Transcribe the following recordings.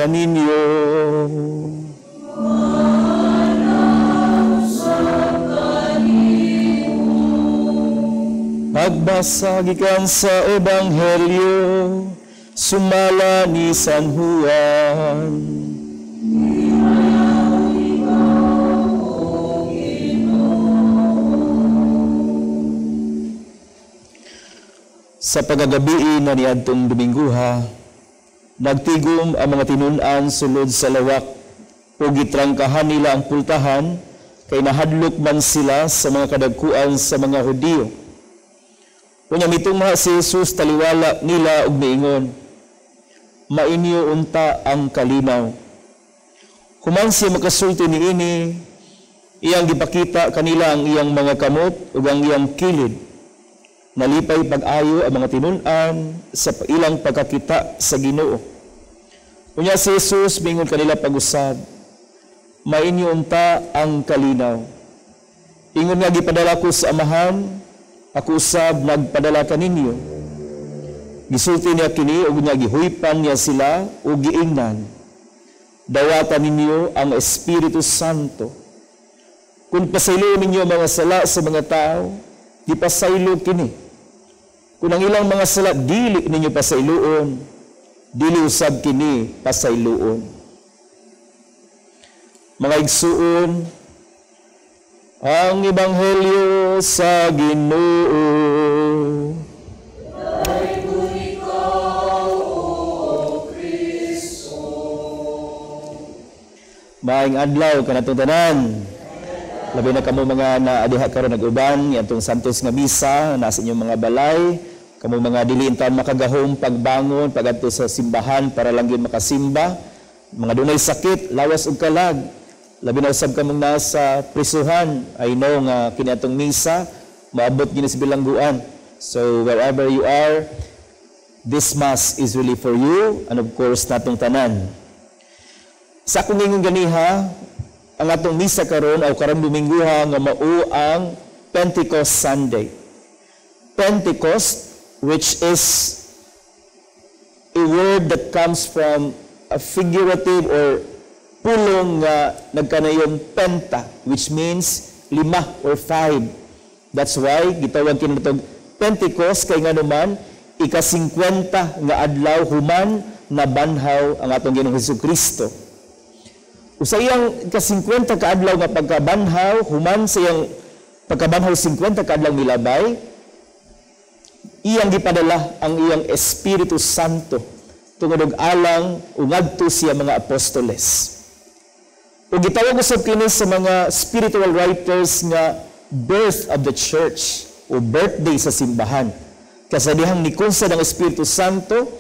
kaninyo. Pagbasa gikan sa Ebanghelyo sumala ni San Juan. Sa pagagabii na niadtong Domingguha, nagtigom ang mga tinun-an sulod sa lawak ug gitrangkahan nila ang pultahan kay nahadlok man sila sa mga kadagkuan sa mga Hudiyo. Unya mitungha si Jesus taliwala nila ug miingon, "Mainyo unta ang kalinaw." Human siya makasulti niini, iyang gipakita kanila ang iyang mga kamot ug ang iyang kilid. Nalipay pag-ayo ang mga tinun-an sa ilang pagkakita sa Ginoo. Unya si Jesus miingon kanila pag-usab, "Mainyo unta ang kalinaw. Ingon nga gipadala ko sa Amahan, ako usab nagpadala kaninyo." Gisulti niya kini ug niya gihuypan niya sila ug giingnan, "Dawatan ninyo ang Espiritu Santo. Kung pasaylo ninyo ang mga sala sa mga tao, gipasaylo kini. Kung ang ilang mga sala dili ninyo pasayloon, dili usab kini pasayloon." Mga igsuon, ang Ebanghelyo sa Ginoo. Dayon ikaw, O Kristo. Maayong adlaw kanatong tanan. Labi na kamo mga naadiha karon nag-uban atong Santos nga misa nasa inyong mga balay, kamo mga dili intawn makagahom pagbangon pagadto sa simbahan para lang gyud makasimba, mga dunay sakit, lawas ug kalag. Labi na usab kamong nasa prisuhan. I know nga kini atong misa maabot gyud sa bilangguan. So wherever you are, this mass is really for you and of course natong tanan. Sa akong ingon ganiha, ang atong misa karon o karong Domingguha nga mao ang Pentecost Sunday. Pentecost, which is a word that comes from a figurative or pulong nga nagkanayong penta, which means 5 or 5. That's why gitawag kini natong Pentecost kay nganuman ika-50 nga adlaw human nabanhaw ang atong Ginoong Hesukristo. Sa iyang ika-50 ka adlaw nga pagkabanhaw, human sa iyang pagkabanhaw 50 ka adlaw milabay, iyang gipadala ang iyang Espiritu Santo tungod og alang ug ngadto siya mga apostoles. Ug gitawag usab kini sa mga spiritual writers nga birth of the church o birthday sa simbahan. Kasi dihang nikunsa ng Espiritu Santo,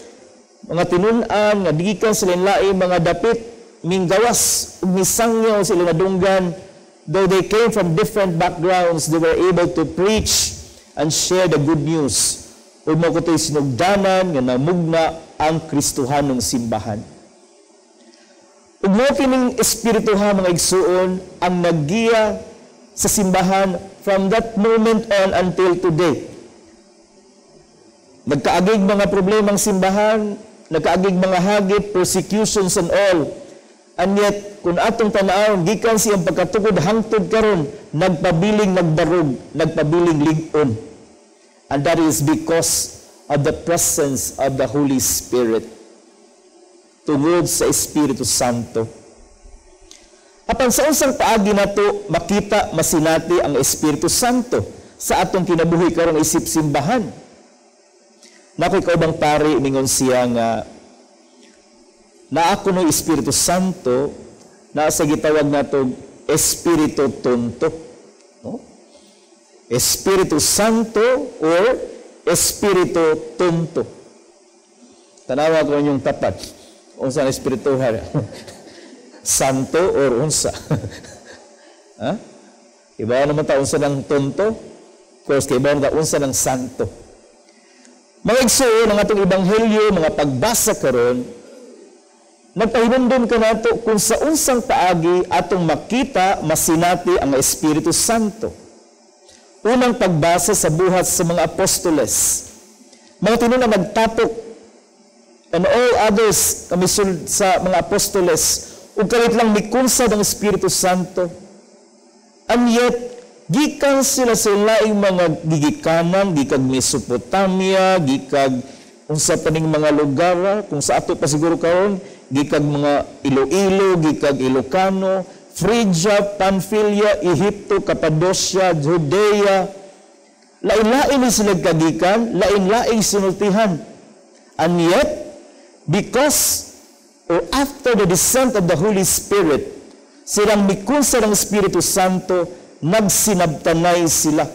mga tinun-an nga gikan sa lain-laing mga dapit minggawas ug misangyaw sila nadunggan. Though they came from different backgrounds, they were able to preach and share the good news. Ug mao kutoy sinugdanan nga namugna ang Kristohanong simbahan. Ug mao kining espiritu ha mga igsuon ang naggiya sa simbahan from that moment on until today. Nagkaagig mga problemang simbahan, nagkaagig mga hagit, persecutions and all. And yet, kung atong tan-awon, gikan siyang pagkatukod hangtod karon, nagpabiling nagbarog, nagpabiling lig-on. And that is because of the presence of the Holy Spirit. Tungod sa Espiritu Santo. Apan sa unsang paagi nato makita masinati ang Espiritu Santo sa atong kinabuhi karong isip simbahan. Nakoy kaubang pari mingon siya nga na ako no Espiritu Santo na sa gitawag nato Espiritu Tonto. No? Espiritu Santo or Espiritu Tonto. Tanawa ko inyong tapat. Unsa ang espiritu ha? Santo or unsa? Ha? Iba naman ta unsa ng tonto. Of course, iba naman ta unsa ng santo. Mga igsuon ang atong ebanghelyo, mga pagbasa karon, nagpahinumdom ka nato kung sa unsang paagi atong makita masinati ang Espiritu Santo. Unang pagbasa sa buhat sa mga apostoles. Mga tinunan nagtapok And all others kami sa mga apostoles, ug kalit lang mikunsad ang Espiritu Santo. And yet, gikan sila sa laing mga gigikanan, gikag Mesopotamia, gikag unsa pa ning mga lugar, kung sa ato pa siguro karon, gikag mga Iloilo, gikag Ilocano, Phrygia, Pamphylia, Ehipto, Cappadocia, Judea. Lain-lain ni sila kagikan, lain-lain sinultihan. And yet, because or after the descent of the Holy Spirit, silang mikunsa ng Espiritu Santo, nagsinabtanay sila.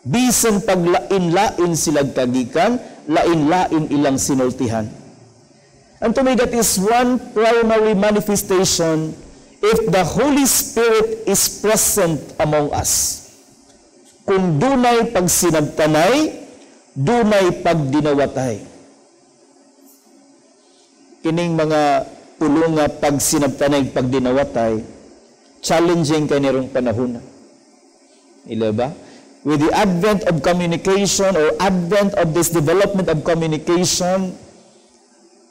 Bisan paglain-lain sila kagikan, lain-lain ilang sinultihan. And to me, that is one primary manifestation if the Holy Spirit is present among us. Kung dunay pagsinabtanay, dunay pagdinawatay. Kining mga pulong nga pagsinabtanay, pagdinawatay, challenging kay nirong panahon na. Ila ba? With the advent of communication or advent of this development of communication,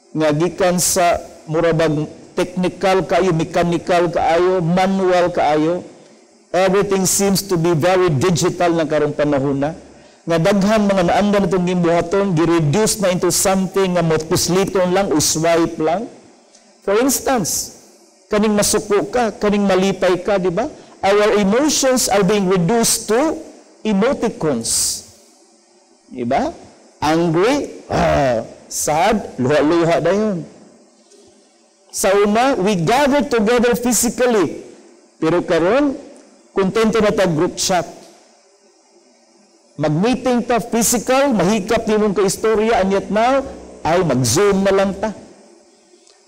nga gikan sa murabag technical kaayo, mechanical kaayo, manual kaayo, everything seems to be very digital na karong panahon na. Nga daghan mga naandan itong gimbuhaton, gi-reduce na into something nga mopusliton lang o swipe lang. For instance, kaning masuko ka, kaning malipay ka, di ba? Our emotions are being reduced to emoticons. Di ba? Angry, sad, luha-luha dayon. Sa una, we gather together physically. Pero karon, kontento na ta group chat. Mag-meeting ta physical, mahikap nimong ka-istorya, and yet now, ay mag-Zoom na lang ta.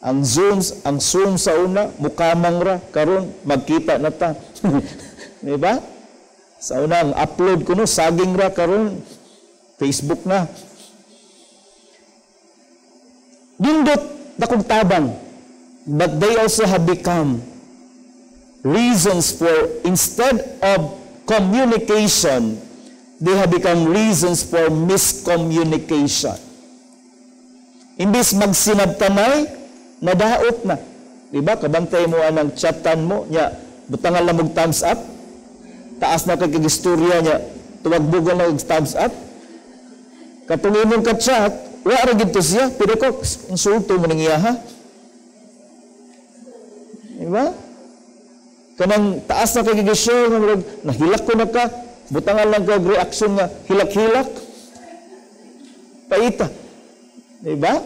Ang Zoom sa una, mukamang ra, karon magkita na ta. Di ba? Sa una, ang upload ko no, saging ra, karon Facebook na. Nindot dakong tabang, but they also have become reasons for, instead of communication, they have become reasons for miscommunication. Imbis magsinabtanay, nadaot na. Diba? Kabantay mo anang chatan mo, nya, butangan lang mong thumbs up, taas na kay istorya niya, tuwag-bugan lang thumbs up. Katong imong ka-chat, wa ra gid to siya, pero ko, insulto mo ning iya, ha? Diba? Kanang taas na kay share nga murag nahilak ko na ka, butangan lang kag reaction nga hilak-hilak. Paita. Diba?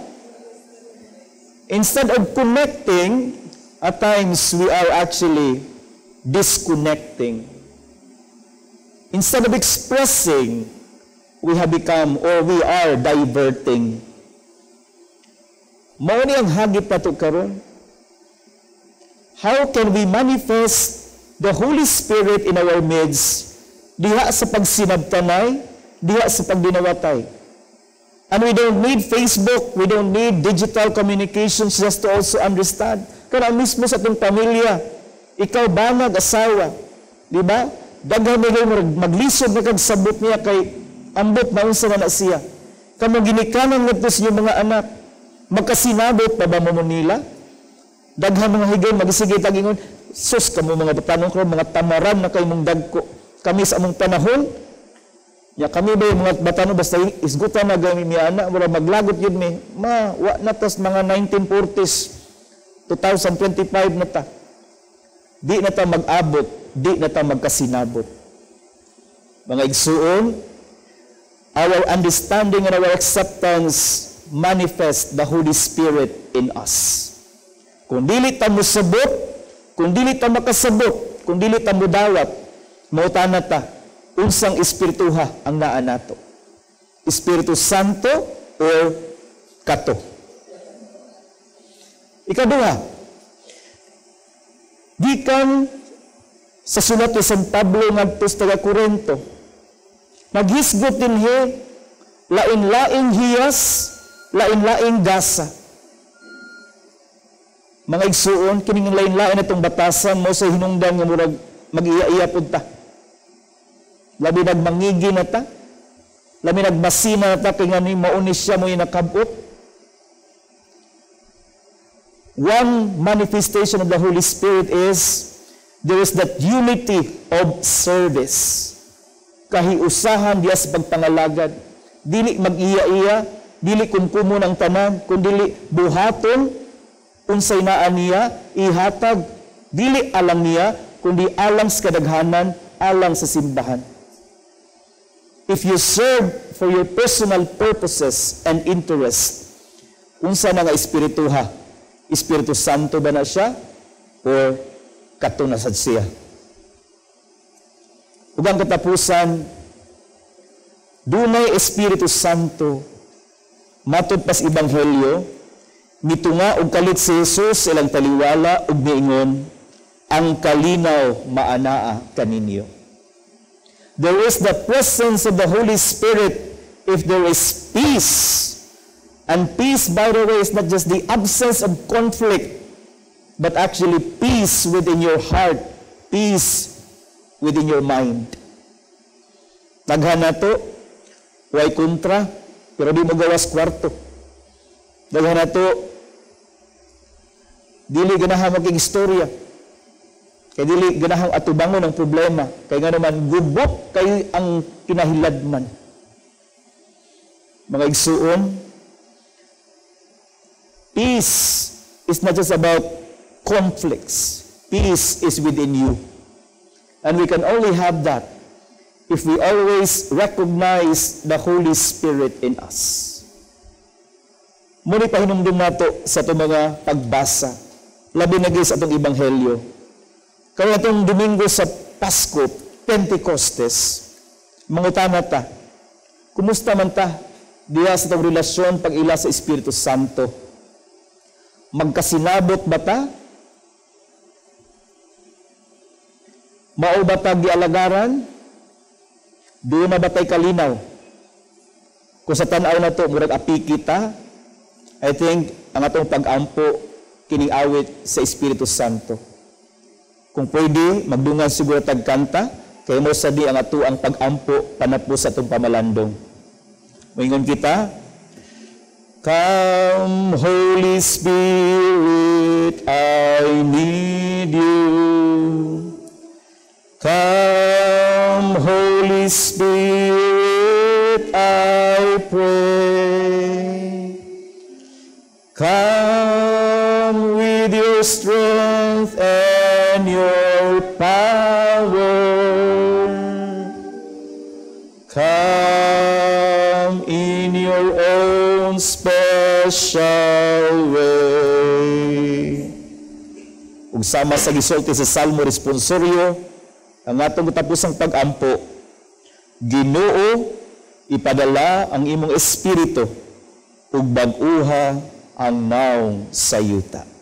Instead of connecting, at times we are actually disconnecting. Instead of expressing, we have become or we are diverting. Mao ni ang hagit nato karon. How can we manifest the Holy Spirit in our midst diha sa pagsinabtanay, diha sa pagdinawatay? And we don't need Facebook, we don't need digital communications just to also understand. Kaya mismo sa atong pamilya, ikaw banag asawa, di ba? Daghan mo maglisod na kag sabot niya kay ambot maunsa na na siya. Kamo ginikanan ngadto sa inyong mga anak, magkasinabot pa ba mo nila? Daghan mga higayon magisige tag ingon, sus kamo mga batanon ko, mga tamaran na kay mong dagko. Kami sa among panahon, ya kami ba yung mga batanon basta isgutan na gami mi ana, mura maglagot yun mi. Ma, wa na tas mga 1940s, 2025 na ta. Di na ta mag-abot, di na ta magkasinabot. Mga igsuon, our understanding and our acceptance manifest the Holy Spirit in us. Kung dili ta mosabot, kung dili ta makasabot, kung dili ta mudawat, mautana ta unsang espirituha ang naa nato. Espiritu Santo or kato. Ikaduha, gikan sa sulat ni San Pablo ngadto sa taga Korinto, naghisgot dinhi lain-laing hiyas, lain-laing gasa. Mga igsuon, kining lain-lain atong batasan mo sa hinungdan nga murag mag-iya-iya pud ta. Labi nagmangigi na ta, labi nagmasina na ta kay nga ni mauni siya mo nakabot. One manifestation of the Holy Spirit is there is that unity of service. Kahiusahan diya sa pagpangalagad. Dili mag-iya-iya, dili kumkumon ang tanan, kundili buhaton unsay naa niya, ihatag, dili alang niya, kundi alang sa kadaghanan, alang sa simbahan. If you serve for your personal purposes and interest, unsa na nga espirituha? Espiritu Santo ba na siya? Or kato na sad siya? Ug ang katapusan, dunay Espiritu Santo matod pas Ebanghelyo, mitunga og kalit si Jesus ilang taliwala ug miingon, "Ang kalinaw maanaa kaninyo." There is the presence of the Holy Spirit if there is peace. And peace, by the way, is not just the absence of conflict, but actually peace within your heart, peace within your mind. Daghan nato, way kontra, pero di mo gawas kwarto. Daghan nato, dili ganahan makig-istorya. Kay dili ganahang atubangon ang problema. Kay nga naman, gubok kay ang kinahiladman. Mga igsuon, peace is not just about conflicts. Peace is within you. And we can only have that if we always recognize the Holy Spirit in us. Muni pahinumdum nato sa atong mga pagbasa, labi na sa atong ebanghelyo. Kaya atong Domingo sa Pasko, Pentecostes, mangutana ta, kumusta man ta diya sa atong relasyon pag-ila sa Espiritu Santo? Magkasinabot ba ta? Mao ba ta gialagaran? Doon na ba tay kalinaw? Kung sa tan-aw na to, murag apiki ta, I think ang atong pag-ampo kining awit sa Espiritu Santo. Kung pwede, magdungan siguro tag kanta, kay mo sa di ang ato ang pag-ampo panapo sa atong pamalandong. Moingon kita, "Come, Holy Spirit, I need you. Come, Holy Spirit, I pray. Come with your strength and your power. Come in your own special way." Ug sama sa gisulti sa Salmo Responsorio, ang atong katapusang pag-ampo, "Ginoo, ipadala ang imong espiritu ug bag-uha ang naong sa yuta."